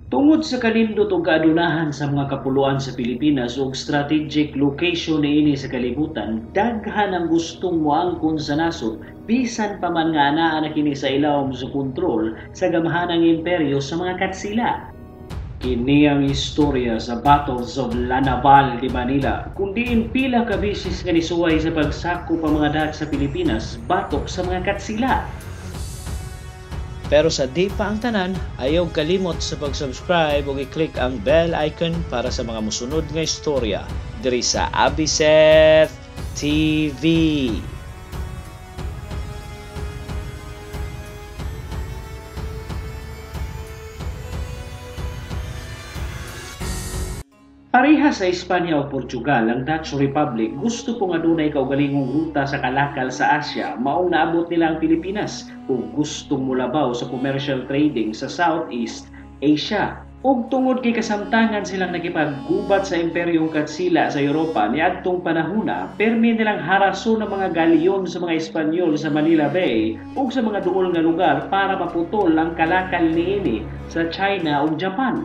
Tungod sa kanindot ug kaadunahan sa mga kapuluan sa Pilipinas ug strategic location niini sa kalibutan, daghan ang gustong moangkon sa nasod bisan pa man nga anaa na kini sa ilawom sa kontrol sa gamhanang imperyo sa mga Katsila. Kini ang istorya sa Battles of La Naval de Manila, kung diin pila ka beses nga nisuway sa pagsakop ang mga Dutch sa Pilipinas batok sa mga Katsila. Pero sa di pa ang tanan, ayaw kalimot sa pag-subscribe ug i-click ang bell icon para sa mga musunod nga istorya diri sa Abiseth TV. Pareha sa Espanya o Portugal, ang Dutch Republic gusto po nga dunay kaugalingong ruta sa kalakal sa Asia, maong naabot nila ang Pilipinas ug gustong molabaw sa commercial trading sa Southeast Asia. Ug tungod kay kasamtangan silang nakipaggubat sa Imperyong Katsila sa Europa niadtong panahona, permi nilang haraso ng mga galyon sa mga Espanyol sa Manila Bay ug sa mga duol nga lugar para maputol ang kalakal niini sa China ug Japan.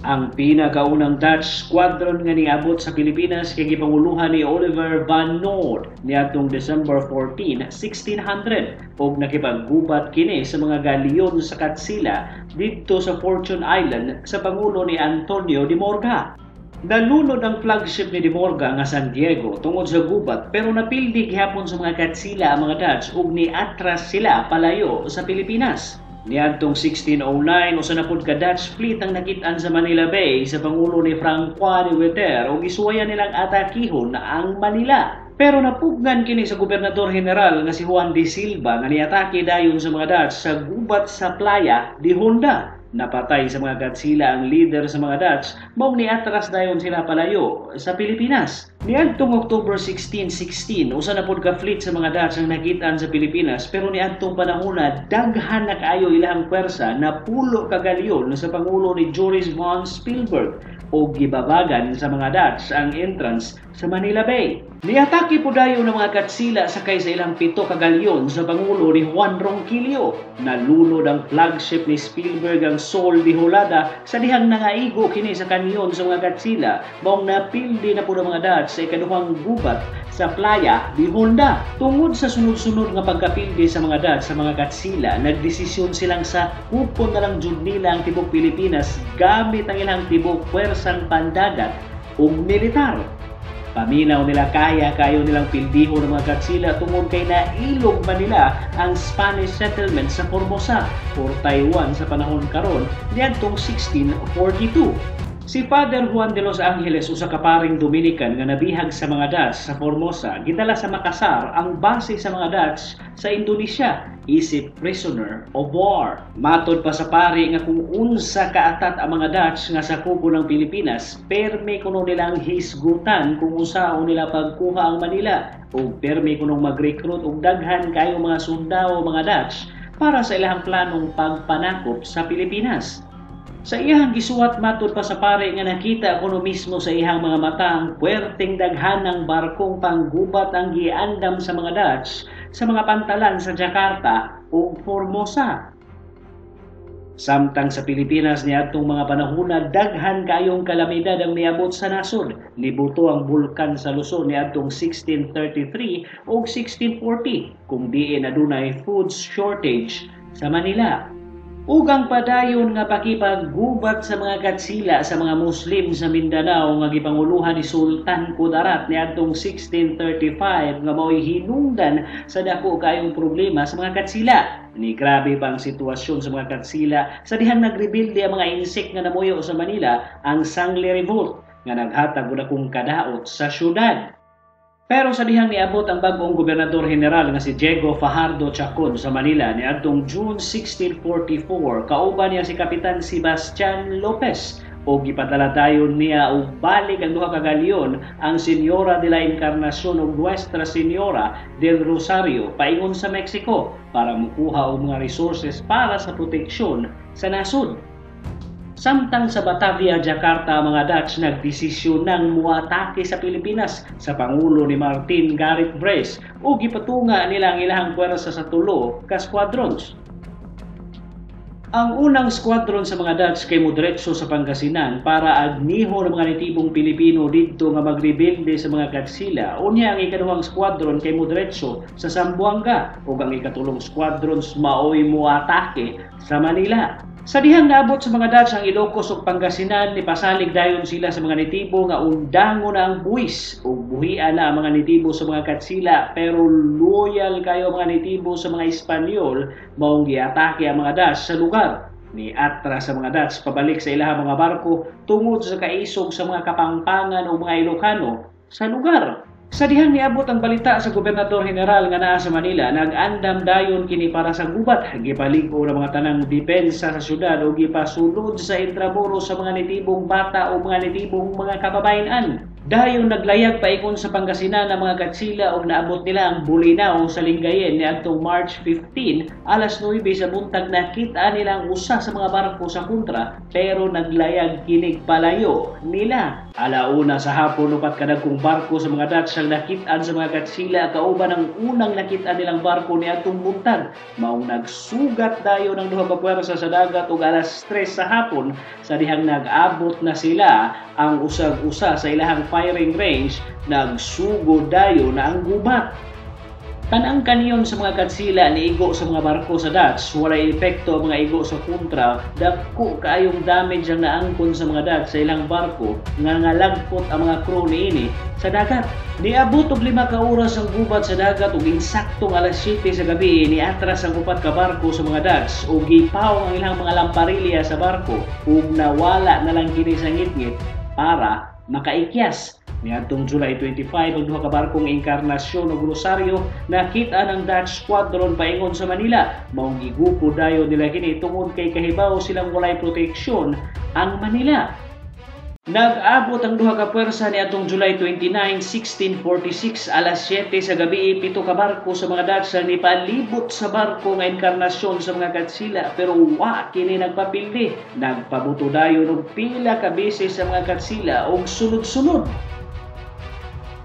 Ang pinakaunang Dutch squadron nga niabot sa Pilipinas kay gipanguluhan ni Oliver van Noord niadtong December 14, 1600 ug nakipaggubat kini sa mga galyon sa Katsila didto sa Fortune Island sa pangulo ni Antonio de Morga. Nalunod ang flagship ni de Morga nga San Diego tungod sa gubat, pero napildi gihapon sa mga Katsila ang mga Dutch ug niatras sila palayo sa Pilipinas. Niadtong 1609, usa na pud ka Dutch fleet ang nakit-an sa Manila Bay sa pangulo ni Francois de Wetter ug gisuwayan nilang atakihon ang Manila. Pero napugnan kini sa gobernador general nga si Juan de Silva nga niatake dayon sa mga Dutch sa gubat sa Playa de Honda. Napatay sa mga Katsila ang leader sa mga Dutch, maong niatras dayon sila palayo sa Pilipinas. Niadtong October 1616, usa na pud ka fleet sa mga Dutch ang nakit-an sa Pilipinas, pero niadtong panahona daghan na kaayo ilahang pwersa na pulo ka galyon sa pangulo ni Joris van Spielberg ug gibabagan sa mga Dutch ang entrance sa Manila Bay. Niatake po dayon ng mga Katsila sakay sa ilang 7 ka galyon sa pangulo ni Juan Ronquillo. Nalunod ang flagship ni Spielberg ang Sol de Holada sa dihang nangaigo kini sa kanyon sa mga Katsila, maong napildi na po ng mga Dutch sa ikaduhang gubat sa Playa de Honda. Tungod sa sunod-sunod nga pagkapildi sa mga Dutch sa mga Katsila, nagdesisyon silang sa kupon na lang jud nila ang tibok Pilipinas gamit ang ilang tibok pwersang pandagat ug militar. Paminaw nila kaya kayo nilang pildiho ng mga Katsila tungod kay nailog man nila ang Spanish settlement sa Formosa or Taiwan sa panahon karon niadtong 1642. Si Father Juan de los Angeles, usa ka paring Dominican nga nabihag sa mga Dutch sa Formosa, gidala sa Makassar ang base sa mga Dutch sa Indonesia isip prisoner of war. Matod pa sa pari nga kung unsa kaatat ang mga Dutch nga sakupo ng Pilipinas, permi kuno nilang hisgutan kung unsaon nila pagkuha ang Manila ug permi kunong mag-recruit og daghan kayo mga sundao mga Dutch para sa ilahang planong pagpanakop sa Pilipinas. Sa iyang gisuwat, matod pa sa pare nga nakita kuno mismo sa iyang mga mata ang puwerteng daghanang barkong panggubat ang giandam sa mga Dutch sa mga pantalan sa Jakarta ug Formosa. Samtang sa Pilipinas niadtong mga panahona, daghan kayong kalamidad ang niabot sa nasod. Nibuto ang bulkan sa Luzon niadtong 1633 ug 1640 kung diin adunay food shortage sa Manila. Ug ang padayon nga pakipaggubat sa mga Katsila sa mga Muslim sa Mindanao nga gipanguluhan ni Sultan Kudarat niadtong 1635 nga mao'y hinungdan sa dako kayong problema sa mga Katsila. Ni grabe pa ang sitwasyon sa mga Katsila sa dihang nagrebelde ang mga insect nga namuyo sa Manila, ang Sangley Revolt nga naghatag og dakong kadaot sa syudad. Pero sa dihang niabot ang bag-ong gobernador general nga si Diego Fajardo Chacon sa Manila niadtong June 1644, kauban niya si Kapitan Sebastian Lopez ug gipadala dayon niya og balik ang duha ka galyon, ang Señora de la Encarnacion ug Nuestra Señora del Rosario, paingon sa Mexico para mukuha og mga resources para sa proteksyon sa nasod. Samtang sa Batavia, Jakarta, mga Dutch nagdesisyon ng muatake sa Pilipinas sa pangulo ni Martin Garrett Brace o gipatunga nila ang ilahang puwersa sa tulo ka squadrons. Ang unang squadron sa mga Dutch kay modiretso sa Pangasinan para agniho ng mga natibong Pilipino didto nga magrebelde sa mga Katsila. Unya ang ikaduhang squadron kay modiretso sa Zamboanga ug ang ikatulong squadron maoy moatake sa Manila. Sa dihang naabot sa mga Dutch ang Ilocos ug Pangasinan, nipasalig dayon sila sa mga nitibo nga undango na ang buwis ug buhian na ang mga nitibo sa mga Katsila, pero loyal kayo mga nitibo sa mga Espanyol, maong giatake ang mga Dutch sa lugar. Niatras sa mga Dutch pabalik sa ilahang mga barko tungod sa kaisog sa mga Kapampangan o mga Ilocano sa lugar. Sa dihang niabot ang balita sa gobernador general nga naa sa Manila, nag-andam dayon kini para sa gubat. Gipalig-o ng mga tanang depensa sa syudad o gipasulod sa Intramuros sa mga nitibong bata o mga nitibong mga kababayen-an. Dayon naglayag paingon sa Pangasinan ang mga Katsila ug naabot nila ang Bolinao sa Lingayen niadtong March 15, alas 9 sa buntag. Nakita nila ang usa sa mga barko sa kontra, pero naglayag kinig palayo nila. Alauna sa hapon, upat kadagkong barko sa mga Dutch ang nakit-an sa mga Katsila kauban ang unang nakit-an nilang barko niadtong buntag. Maong nagsugat dayon ang duha ka puwersa sa dagat ug alas 3 sa hapon, sa dihang nag-abot na sila ang usag-usa sa ilahang firing range, nagsugod dayon na ang gubat. Tanang kanyon sa mga Katsila niigo sa mga barko sa Dutch, walay epekto ang mga igo sa kontra. Dako kaayong damage ang naangkon sa mga Dutch sa ilang barko nga ngalagpot ang mga crew niini sa dagat. Niabot og 5 ka oras ang gubat sa dagat ug insaktong alas 7 sa gabi niatras ang upat ka barko sa mga Dutch ug gipawong ang ilang mga lamparilya sa barko ug nawala na lang kini sa ngitngit para makaikyas. Niadtong July 25, ang duha ka barkong Encarnacion ug Rosario nakita ng Dutch squadron paingon sa Manila. Maong gigupo dayon nila kini tungod kay kahibaw silang walay proteksyon ang Manila. Nag-abot ang duha ka puwersa niadtong July 29, 1646, alas 7 sa gabi, 7 ka barko sa mga Dutch ang nipalibot sa barko nga Encarnacion sa mga Katsila, pero wa kini nagpapildi. Nagpabuto dayon og pila ka beses sa mga Katsila og sunod-sunod.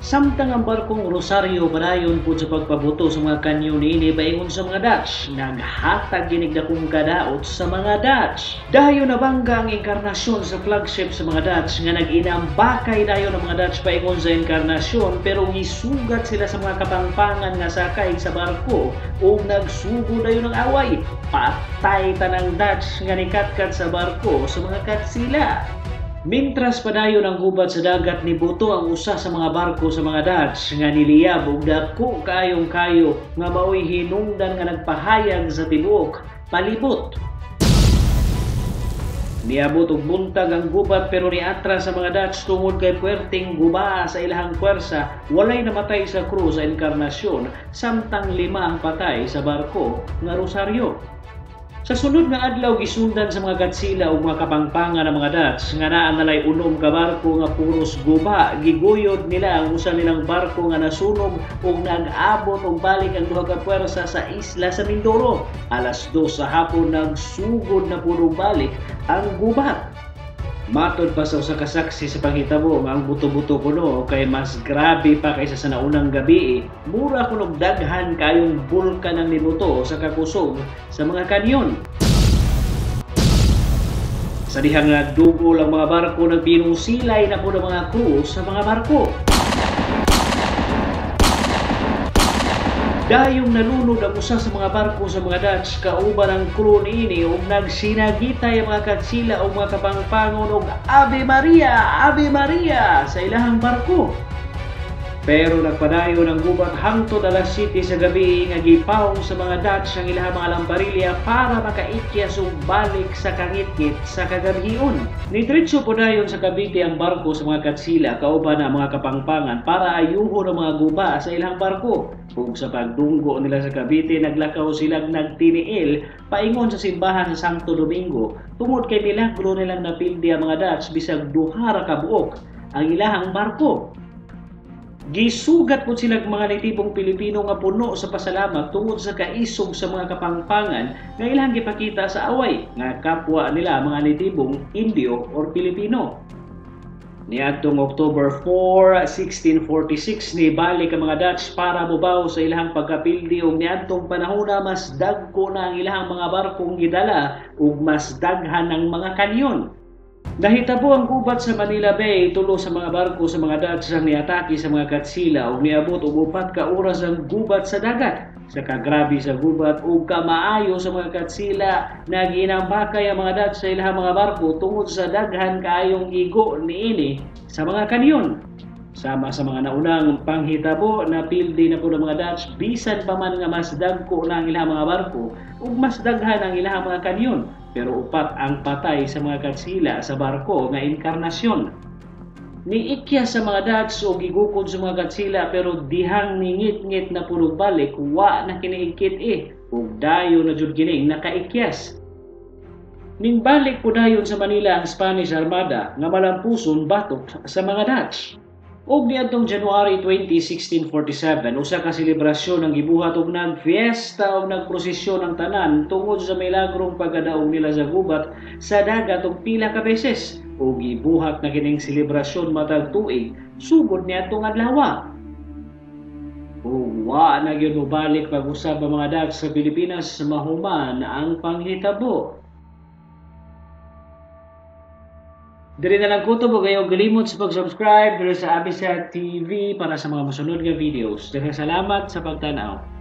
Samtang ang barkong Rosario padayon pud sa pagpabuto sa mga kanyon niini paingon sa mga Dutch, naghatag ginig dakong kadaot sa mga Dutch. Dayon nabangga ang Encarnacion sa flagship sa mga Dutch nga nag-inambakay dayon ang mga Dutch paingon sa Encarnacion, pero gisugat sila sa mga Kapampangan nga sakay sa barko ug nagsugo dayon ang away. Patay tanang Dutch nga nikatkat sa barko sa mga Katsila. Mintras padayon ang gubat sa dagat, nibuto ang usa sa mga barko sa mga Dutch nga niliyab og dako kaayong kayo nga maoy hinungdan nga nagpahayag sa tibuok palibot. Niabot og buntag ang gubat pero niatras sa mga Dutch tungod kay puwerteng guba sa ilahang puwersa. Walay namatay sa crew sa Encarnacion, samtang 5 ang patay sa barko nga Rosario. Sa sunod nga adlaw, gisundan sa mga Katsila ug mga Kapampangan ang mga Dutch nga naa nalay 6 ka barko nga puros guba. Giguyod nila ang usa nilang barko nga nasunog ug nag-abot og balik ang duha ka puwersa sa isla sa Mindoro. Alas 2 sa hapon nagsugod na pud og balik ang gubat. Matod pa sa usa ka saksi sa panghitabo nga ang buto-buto kuno kay mas grabe pa kaysa sa naunang gabi. Mura kunog daghan kayong bulkan ang nibuto sa kakusog sa mga kanyon. Sa dihang nagdugol ang mga barko, nagbinusilay na po ng mga crew sa mga barko. Dayong nalunod ang usa sa mga barko sa mga Dutch kauban ang crew niini ug nagsinagitay ang mga Katsila ug mga Kapampangon og Ave Maria, Ave Maria sa ilahang barko. Pero nagpadayon ang gubat hangtod alas 7 sa gabi nga gipawong sa mga Dutch ang ilahang mga lambarilya para makaikyas ug balik sa kangitngit sa kagabhion. Nidiretso po dayon sa Cavite ang barko sa mga Katsila kauban ang mga Kapampangan para ayuhon ang mga guba sa ilang barko. Ug sa pagdunggo nila sa Cavite, naglakaw silang nagtiniil paingon sa simbahan sa Santo Domingo tungod kay milagro nilang napildi ang mga Dutch bisag duha ra ka buok ang ilahang barko. Gisugat po sila mga natibong Pilipino nga puno sa pasalamat tungod sa kaisog sa mga Kapampangan nga ilang gipakita sa away nga kapwa nila mga natibong Indio or Pilipino. Niadtong October 4, 1646, nibalik ang mga Dutch para mobaw sa ilahang pagkapildi ug niadtong panahona mas dagko na ang ilahang mga barkong gidala ug mas daghan ang mga kanyon. Nahitabo ang gubat sa Manila Bay, tulo sa mga barko sa mga Dutch ang niatake sa mga Katsila ug niabot og 4 ka oras ang gubat sa dagat. Sa kagrabe sa gubat ug kamaayo sa mga Katsila, naginambakay ang mga Dutch sa ilahang mga barko tungod sa daghan kaayong igo niini sa mga kanyon. Sama sa mga naunang panghitabo, napildi na po ng mga Dutch bisan pa man nga mas dagko na ang ilang mga barko ug mas daghan ang ilang mga kanyon, pero 4 ang patay sa mga Katsila sa barko nga Encarnacion. Niikya sa mga Dutch o gigukod sa mga Katsila, pero dihang ningit-ngit na punog balik, wa na kiniigkit ug dayon na jud kining nakaikyas. Ningbalik po dayon sa Manila ang Spanish Armada nga malampuson batok sa mga Dutch. Ug niadtong January 20, 1647, usa ka selebrasyon ang gibuhat og nagfiesta og nagprosesyon ang tanan tungod sa milagrong pagkadaog nila sa gubat sa dagat og pila ka beses. Ug gibuhat na kining selebrasyon matag tuig sugod niadtong adlaw. Ug wa na gyud mobalik pag-usab ang mga Dutch sa Pilipinas mahuman ang panghitabo. Diri na lang kutob ug ayaw galimot sa pag-subscribe diri sa Abisat TV para sa mga mosunod nga videos. Daghang salamat sa pagtan-aw.